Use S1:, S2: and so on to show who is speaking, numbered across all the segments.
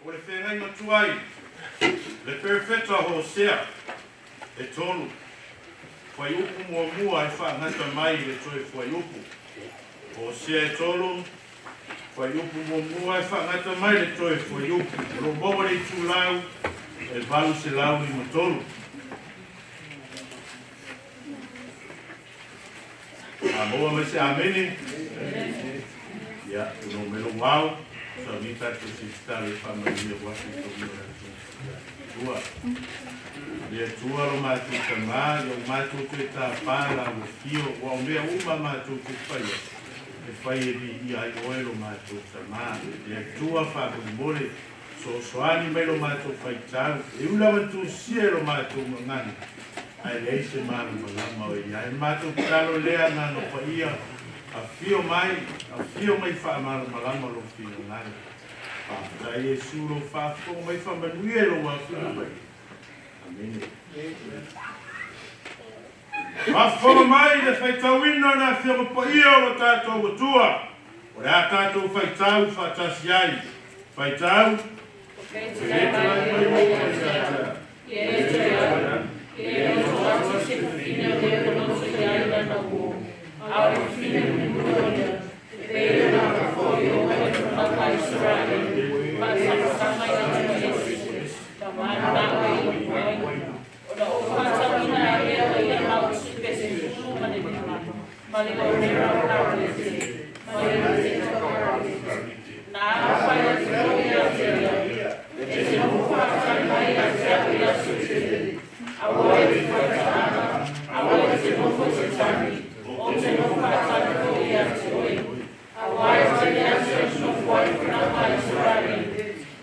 S1: O le feagaiga tuai, le Perofeta Hosea, e 3, fuaiupu muamua e faagata mai i le toe fuaiupu. Hosea e 3, fuaiupu muamua e faagata mai le toe fuaiupu. O lo o maua le itulau e 853. A maua mai se amene? Ia, tunou mai lou ao, sauni tatou se tatalo e faamanuia aua faitauina o le Atua. Le Atua lo matou Tamā, ia ua matou toe tāpā la ua fio, ua o mea uma matou te faia, e fai e viia ai oe lo matou Tamā. Le Atua faamolemole, soasoani mai lo matou faitau, e ui lava ina tusia i lo matou gagana, ae leai se malamalama o i ai. Matou tatalo lea Agaga Paia, afio mai, afio mai faamalamalama lou finagalo. Faafetai Iesu lou faafofoga mai, faamanuia i lou afioga paia. Amene. Faafofoga mai le faitauina o le Afioga Paia o lo tatou Atua, o le a tatou faitau faatasi ai. Faitau. E le tulai mai ua uma ia te au.
S2: Ia te au, e le oso atu se fafine o le o loto i ai lana uō, a o le fafine mulimuli o ia, e pei ona foi o oe tagata a Isaraelu, faasamasama i atua ese, ma mananao e inu uaina. Ona ou faatauina ai lea o ia mau tupe 15, ma le omera o parete, ma le lateta o parete. Na alafai atu foi ia te ia, e te nofo faatali mai ia te au i aso e tele. Aua e te faitaaga, aua e te nofo i se tagi, ou te nofo faatali foi ia te oe. Aua e tali aso e nofo ai tagata a Isaraelu,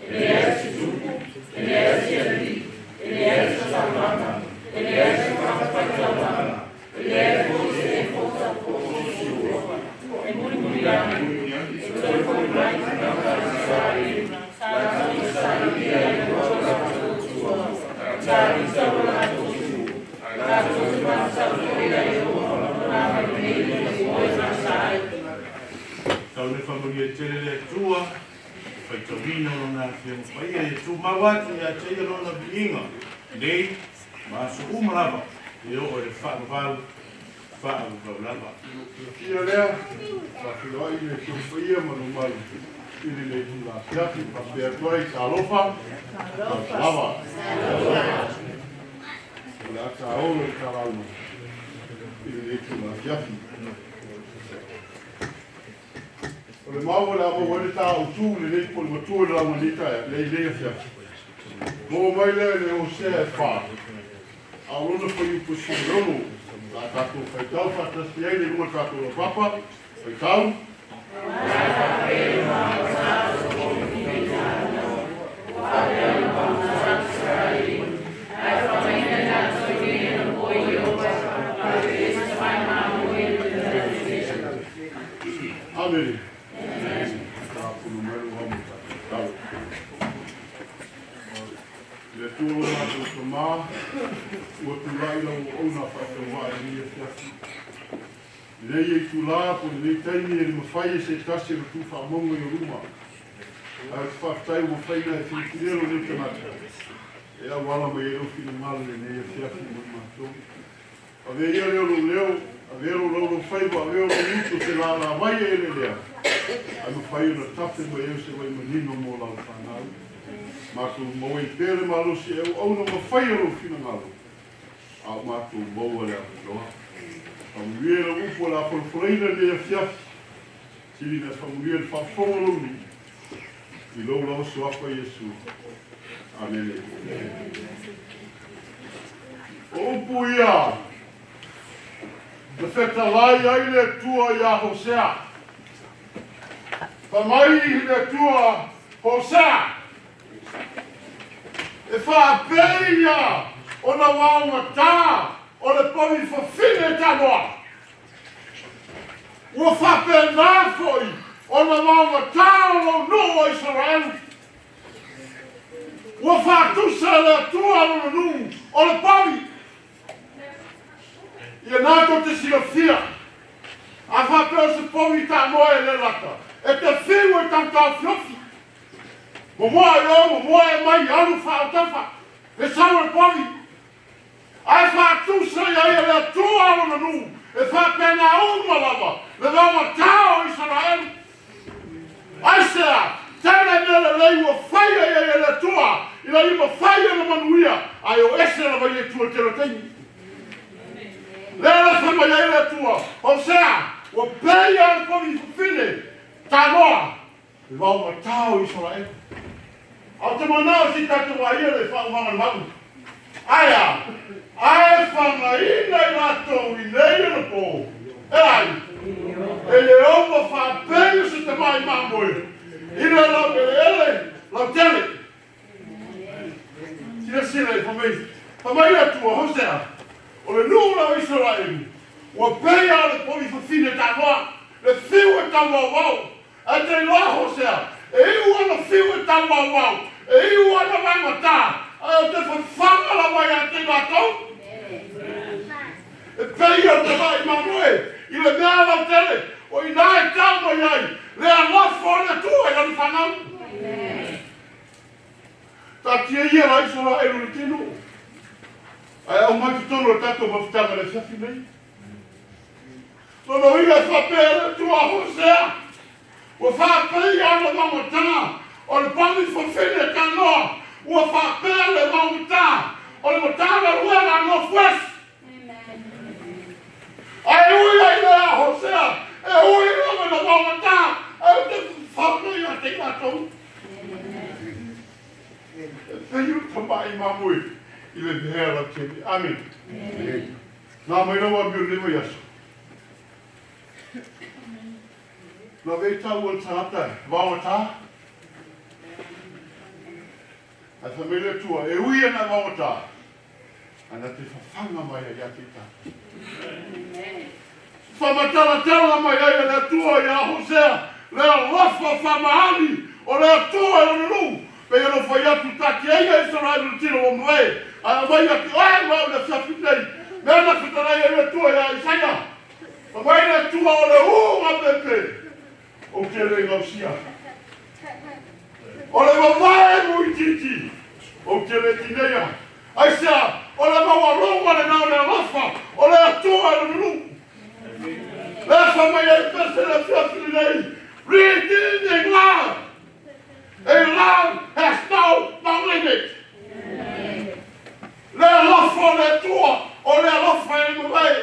S2: e leai se tupu, e leai se alii, e leai se taulaga, e leai se fatafaitaulaga, e leai foi se efota po o se sua. E mulimuli ane, e toe foi mai tagata a Isaraelu, tatou te sailia i le lo latou Atua, talita lo latou Tupu, tatou te matatau foi ia Iehofa ma lona agalelei i le moe gata ai.
S1: Tau le faamanuia tele le Atua, le faitauina o Lona Afioga Paia, ia tumau atu ia te ia Lona viiga, nei ma aso uma lava, e oo i le faavavau, faavavau lava.
S3: Fiafia lea, faafeiloai le Afioga Paia ma le mamalu i lenei itula afiafi. Faapea atu ai, talofa, talofa lava. O le a taolo le talauga i lenei itula afiafi. O le mau o le a maua ai le ta autu i lenei pole matua i le lauga nei taeao, lenei afiafi. Maua mai lea i le Hosea e 4, a o lona fuaiupu e 16, la tatou faitau faatasi ai le luga o le tatou laupapa. Faitau. Amene. Tāpunu mai lo hamu tātou talo. Le Atua lo matou Tamā, ua tulai lau auauna faatauvaa i lenei afiafi. Lenei itulā po o lenei taimi e le mafai e se tasi ona tu faamauga i o luma. Ae ou te faafetai ua mafai ona e filifili lou nei tagata e auala mai ai lou finagalo i lenei afiafi mo i matou. Avea ia lea o lou leo, avea lou laulaufaiva, avea lou uto se lālā vai e eleelea, ae mafai ona tafe mai ai o se vai manino mo lau fanau. Matou maua ai pea le malosi e auauna ma faia lou finagalo, a o matou maua le avanoa. Faamanuia i lau upu o le a folafolaina i lenei afiafi. Sili na e faamanuia i le faafofoga o lou nuu, i lou lava suafa Iesu. Amene. O upu ia na fetalai ai le Atua iā Hosea. Fai mai le Atua, Hosea, e faapei ia ona vaogatā o le povi fafine tanoa. Ua faapena foi ona vaogatā o lou nuu o Isaraelu. Ua faatusa e le Atua lona nuu o le povi. Ia na tou te silafia, a faapea o se povi tanoa e le lata, e te fiu e tautaofiofi. Momoa i o, momoa e mai, alu faautafa, e sau e povi. Ae faatusa i ai e le Atua lona nuu, e faapena uma lava le vaogatā o Isaraelu. Aisea? Tele mea lelei ua faia i ai e le Atua ina ia mafai ona manuia, ae o ese lava i le Atua i le tele o taimi. Lea la fai mai ai le Atua, Hosea, ua pei a le povi fafine tanoa le vaogatā o Isaraelu. A o te manao si tatou vaia le faaumaga le mau. Ae a? Ae fagaina i latou i nei ona po. E ai, e Ieova faapei o se tamai mamoe i le laueleele lautele. Silasila i famai, famai le Atua, Hosea, o le nuu la o Isaraelu, ua pei a o le povi fafine tanoa, le fiu e tauaovao. Ae te iloa Hosea, e iu ana fiu e tauaovao, e iu ana vagatā, ae o te fafaga lava ia te i latou. E pei o le tamai mamoe i le mea lautele, o ina e tau mai ai le alofa o le Atua i lana fanau. Taatia ia la Isaraelu i le tino. Ae aumai totonu o le tatou mafutaga i le afiafi nei. Lona uiga e faapea le Atua Hosea, ua faapei ana vaogatā o le povi fafine tanoa, ua faapea le vaogatā o le Matagaluega a North West. Ae ui ai lea Hosea, e ui lava ina vaogatā, ae o te fafaga ia te i latou. E pei o le tamai mamoe i le mea lautele. Amen. Nā mai lau amio nei vaiaso. Na vei tau o le tagata e vaogatā. Ae fai mai le Atua, e ui ana e vaogatā, ae na te fafaga mai ai ia te i tatou. Faamatalatala mai ai e le Atua iā Hosea le alofa faamaoni o le Atua i lona nuu, pei ona fai atu, Taatia ia Isaraelu i le tino ua mavae, ae aumai ia te oe ma au i le afiafi nei. Mea na fetalai ai le Atua iā Isaia, Fai mai le Atua o le uga pepe, ou te le gausia. O le vavae muitiiti, ou te le tineia. Aisea? O le maualuga lena o le alofa o le Atua i lona nuu. Lea fai mai ai pese le afiafi lenei, Redeeming love, a love has no limit. Le alofa o le Atua, o le alofa e le mavae.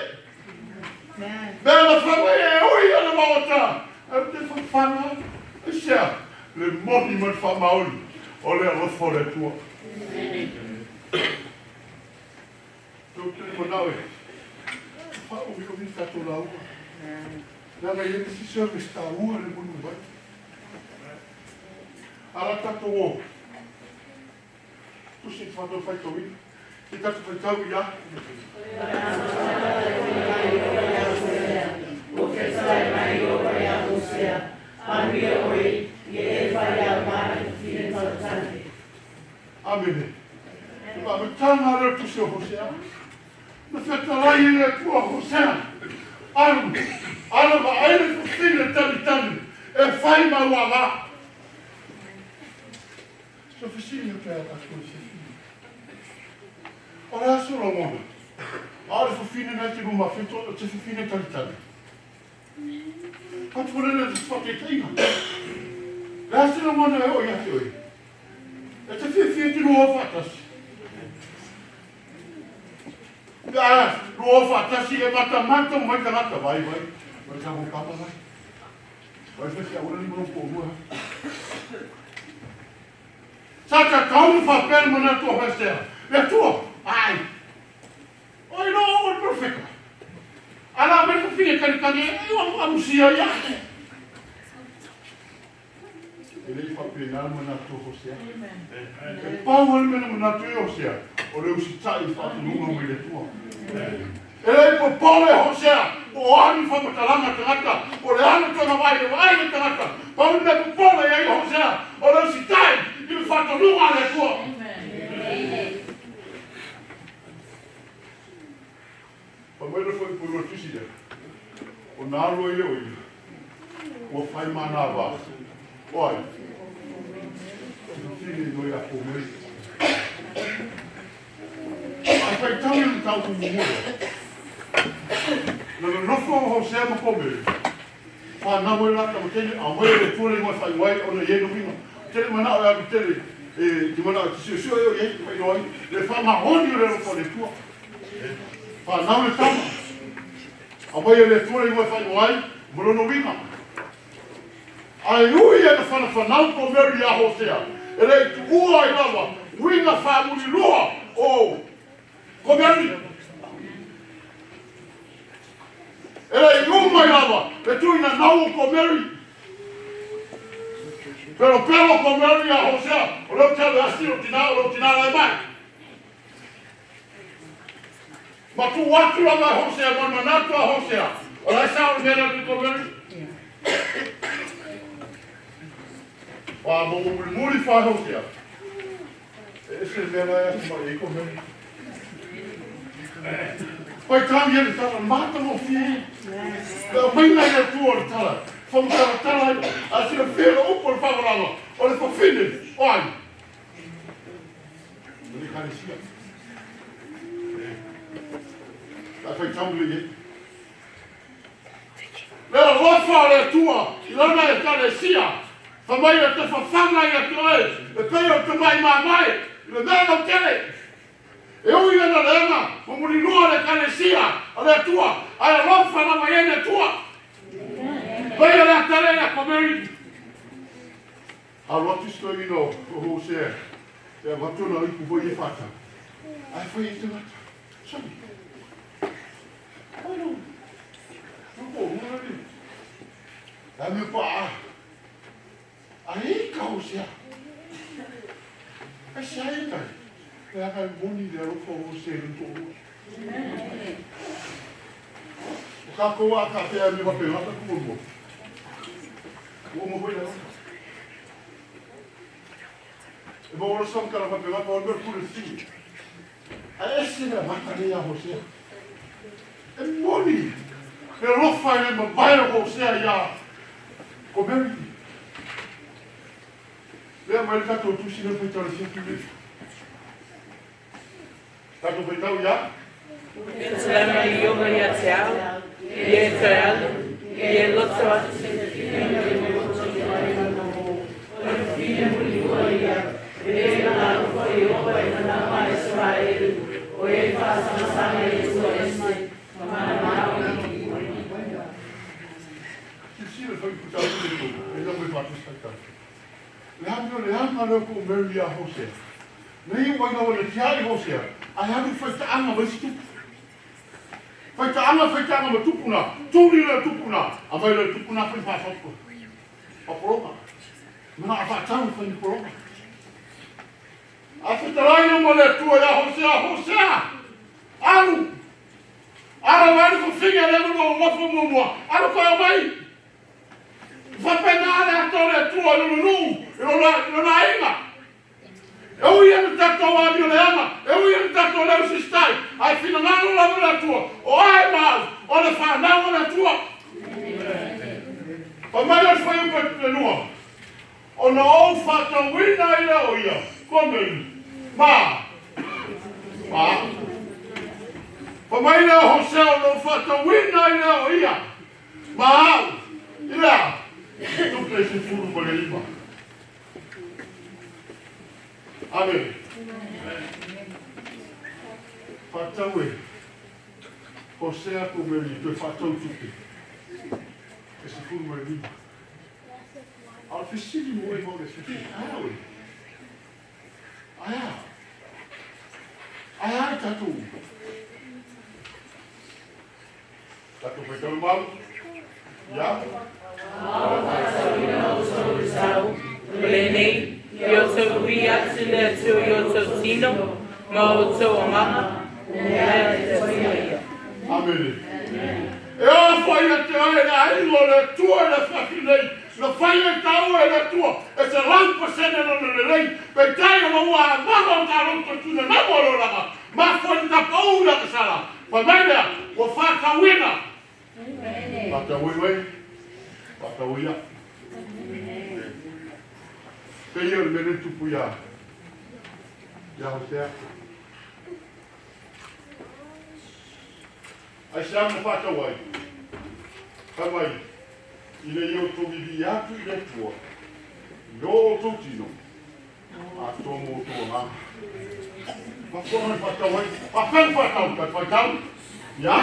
S3: Mea na fai mai e ui ana maota, ae ou te fafaga. Aisea? Le moni ma le faamaoni o le alofa o le Atua. Tou te manao e faaomi'omi le tatou lauga, leaga e i ai le isi service taua le mulimuli mai. A la tatou o, tusi i te matou faitauina, se i tatou faitau i a.
S2: Ua fetalai mai Ieova ia Hosea, Manuia oe, ia e faiauma i le fafine talatali.
S3: Amene. Le faamatalaga lea o le tusi o Hosea. Na fetalai i le Atua Hosea, Alu, ala vaai le fafine talitali e fai ma uavā. So fesili atu ai a tatou i se fili. O le a se lagona? A o le fafine na e te luma feto, o te fafine talitali. Patu mo le le faataitaiga. Le a se lagona e oo ia te oe? E te fiafia te lua o faatasi. Pe a lua o faatasi e matamata mai tagata, vai, vai, vai sa mo kama vai. Vai fai se aula ni mo po lua. Sa tatau ona faapea le manatu o Hosea, le Atua, ai, o iloa o le profeta. Ala mai le fafine talitali e o amusia ia. E le i faapena le manatu o Hosea. E pau lava le mea na manatu ai Hosea, o le usitai i faatonuga mai le Atua. E le i popole Hosea po o a ni faamatalaga a tagata, po o le a le tona vaai i le vaai a le tagata. Pau le mea popole i ai Hosea, o le usitai i le faatonuga a le Atua. Fai mai le fuaipulu o le tusi lea, ona alu ai lea o ia, ua fai ma ana va. O ai? fafine i ia Komeri. Ae faitau i le mataupu muamua lea. Na nonofo o Hosea ma Komeri, fanau ai le la tama teine, aumai e le Atua le igoa e faaigoa ai ona e i ai le uiga. Ou te le manao e alu tele e te manao e te suesue o i ai, faailoa ai le faamaoni o le alofa o le Atua. Fanau le tama, aumai e le Atua le igoa e faaigoa ai ma lona uiga. Ae ui e na whanafanau ko Mary ia Hosea, e le i tuua ai lava, uiga faamulilua o ko Mary. E le i uma i lava, le tuina nau o ko Mary. Pero pero ko Mary ia Hosea, o leo te ave asi o tina, o leo tina lai mai. Ma tu atu lava e Hosea, ma manatu a Hosea, o lai sa o le mea lea ko Mary. Wā mo muli muli wha Hosea. E ese le mea lai atu mai e ko Mary. Pai tau ia le tala, mata mo fie. Le o mai nai le tua o le tala. Whamutara tala ai, a sila fia le upo le whakalanga, o le whawhine, o ai. O le kalesia. La whai tau le ye. Le alofa o le Atua, i lana e kalesia, whamai e te whawhanga i a te oe, e pei o te mai mamai, i le mea lau tele. E ui ana le aga, ma mulilua le kalesia o le Atua, ai alofa lava i ai le Atua. Pei o le atale ia ko Mary. Alo atu si toeaina o Hosea, e avatu ona ipu foi e whātau. Ai whai e tangata. Sami. Ai no. No ko hunga ni. A me pa. Ai ka Hosea. Ai se ai tai. Le aga e moni le alofa o Hosea i le tō. O ka koa a ka pea me wape ngata ku mo. Ua mo hoi le E mo ora sam kala wape ngata o mea kure whii. A ese le mata le ia Hosea. E moni. Le alofa i le mavae o Hosea ia ko Mary. Lea mai le tatou tusi le whaitau le fiafi le. Tatou whaitau ia.
S2: E te lana i oga ia te au, i e te alu, i e loto atu se whina i mo roto i mai na mo. O le whina mulilua ia, e le na alofa i oga e manama a Israeli, o e whaasangasanga i tua ese, ma mana mao i
S3: Silasila le faiputau le tolu, e lau e whātasa. Le anga le anga leo ko Mary ia Hosea. Nei o aina o le tiai Hosea, ai alu whaitaanga mai si tupu. Whaitaanga, whaitaanga ma tupuna, tuli le tupuna, a mai le tupuna whai whāwhapa. Paporoka. Mana a whaatau whai poroka. A whitalaina mo le tua ia Hosea, Hosea! Alu! Ara wai le whawhinga le manu o wafo mua, alu koe mai! Whapena ale ato le tua i lona nuu, i lona aiga. E ui ana tatou ami o le ama, e ui ana tatou leo sistai, ai finangalo lava le Atua, o ae ma au, o le whanau o le Atua. Pa mai o le whai upa te nua, o na ou whātauina i leo ia, ko meri, ma, ma. Pa mai leo Hosea o na ou whātauina i leo ia, ma au, i lea, tupe se furu ma le lima. Amen. Whātau e, Hosea ko Mary, toe whātau tupe. E se furu ma le lima. A o le fesili mo e mau le fifi. Ai au e. Ai a. Ai ai tatou. Tatou whaitau mau. Ia.
S2: Whātauina o tō tau, o le nei, i o tau hui atu le atu i o tau tino, ma o tau anganga, o mea e te tua ia.
S3: Amen. E o whai a te ai le aingo le tua le whaki nei, na whai e tau e le tua, e se lau pasene no le lelei, pe tai o maua a maga o tā roto tuna namo lo langa, ma fwani ta pau la ka sala, whai mai lea, ua whātauina. Whātauina, whātauina. Pei o le mea lea na tupu iā ia Hosea. Aisea na faatau ai? Fai mai, Ina ia outou vivii atu i le Atua i o outou tino, atoa mo outou agaga. Mafuaaga na faatau ai? Faafeai na faatau, tatou faitau. Ia.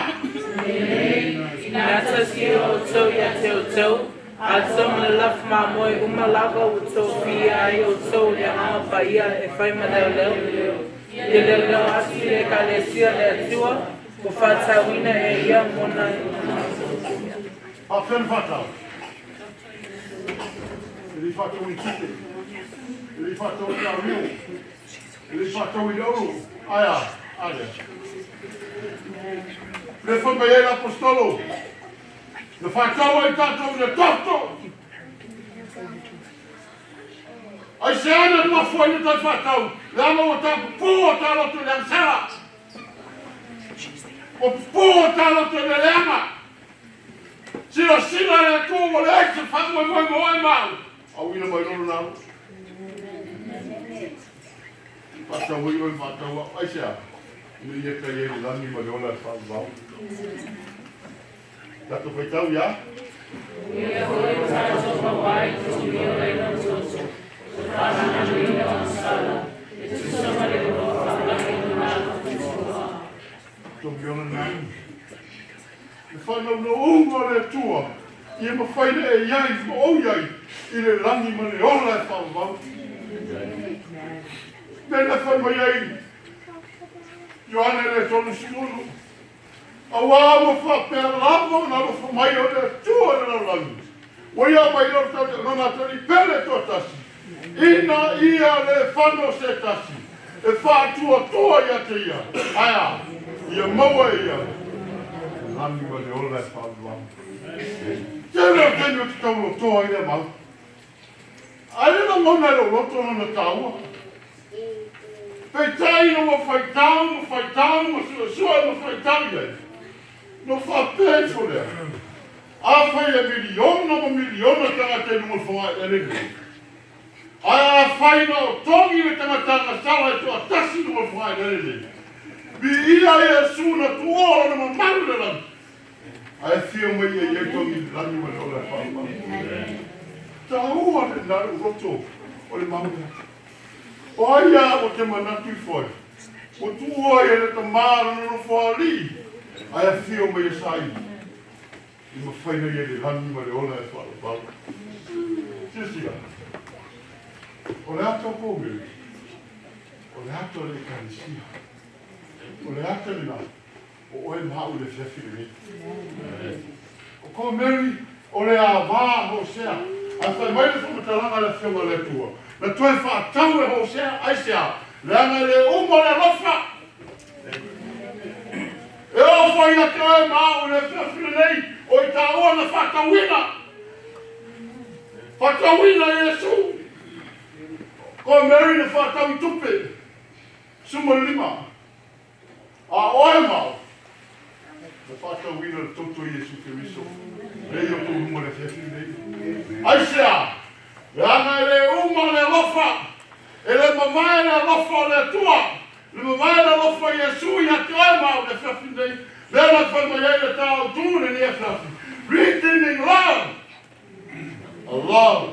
S2: Ina tasi o outou ia te outou, atoa ma le lafu mamoe uma lava ua tofia ai outou i le Agaga Paia e fai ma leoleo, ia leoleo atu i le Ekalesia a le Atua, ua faatauina e ia ma ona
S3: Faafeai le faatau. E le i faatau i le tupe. E le i faatau i le amio. E le i faatau i le auro. Ae a? A lea. Le fai mai ai l'apostolo. Na faatau ai tatou i le toto. Aisea na mafua ai le toe faatau? Leaga ua ta pupū o ta loto i le agasala. Ua pupū o ta loto i le leaga. Silasila le Atua ua leai se faamoemoe mo oe ma au. Auina mai loa lona alo. Faatau ai oe ma faatau au. Aisea? Ina ia tai ai le lagi ma le ola e faavavau. Tatou faitau ia.
S2: Ia foi o tatou maua ai togi ola i lona toto, o le faamanatuina o agasala, e tusa ma le oloa faalagi o lona alofa.
S3: Togi ola na. Le faanaunauga o le Atua ia mafai ona e i ai ma ou i ai i le lagi ma le ola e faavavau. Mea na fai mai ai Ioane le 30, Auā ua faapea lava ona alofa mai o le Atua i le lalolagi, ua ia mai lona Atalii pele toatasi, ina ia le fano se tasi e faatuatua ia te ia, ae a? Ia maua e ia le lagi ma le ola e faavavau. Tele o taimi ou te taulotoa ai lea mau. Ae le lagona e lou loto lona taua. Peitai ina ua faitau ma faitau ma suesue ma faitau i ai, ona faapea ifo lea, Afai e miliona ma miliona tagata i luga o le fogaeele lenei, ae afai na o togi le tagata agasala e toatasi i luga o le fogaeele lenei, viia Iesu na tuua lona mamalu i le lagi, ae afio mai ia i ai togi i le lagi ma le ola e faavavau. Taua lena i lou loto o le mau lea. O ai a ua te manatu ifo ai? Ua tuua ai e le Tama lona nofoalii, ae afio mai e saili i mafai ai e le lagi ma le ola e faavavau. Silasila, o le ata o Gomeri, o le ata o le Ekalesia, o le ata lena o oe ma au i le afiafi lenei. O Gomeri, o le ava Hosea. Ae fai mai le faamatalaga a le Afioga a le Atua, na toe faatau e Hosea, aisea? Leaga e le uma le alofa. E oo foi ia te oe ma au i le afiafi lenei, o i taua na faatauina. Faatauina e Iesu. Gomeri na faatau i tupe, 15. A oe ma au, na faatauina le toto i Iesu Keriso, lea i outou luma i le afiafi lenei. Aisea? Leaga e le uma le alofa, e le mavae le alofa o le Atua, le mavae le alofa o Iesu ia te oe ma au i le afiafi lenei. Lea na fai mai ai le tā autu i lenei afiafi, Redeeming love, a love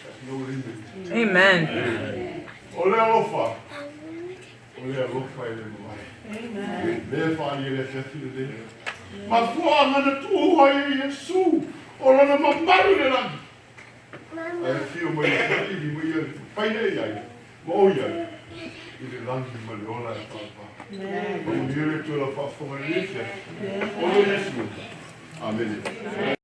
S3: has no limit.
S2: Amen.
S3: O le alofa O le alofa e le mavae. Lea e faaalia i le afiafi lenei. Mafuaaga na tuua ai e Iesu o lona mamalu i le lagi, ae afio mai e saili mai ia paia e i ai ma o i ai i le lagi ma le ola e faavavau. Manuia le Atua i lau faafofoga i lenei afiafi. O lo Iesu. Amene.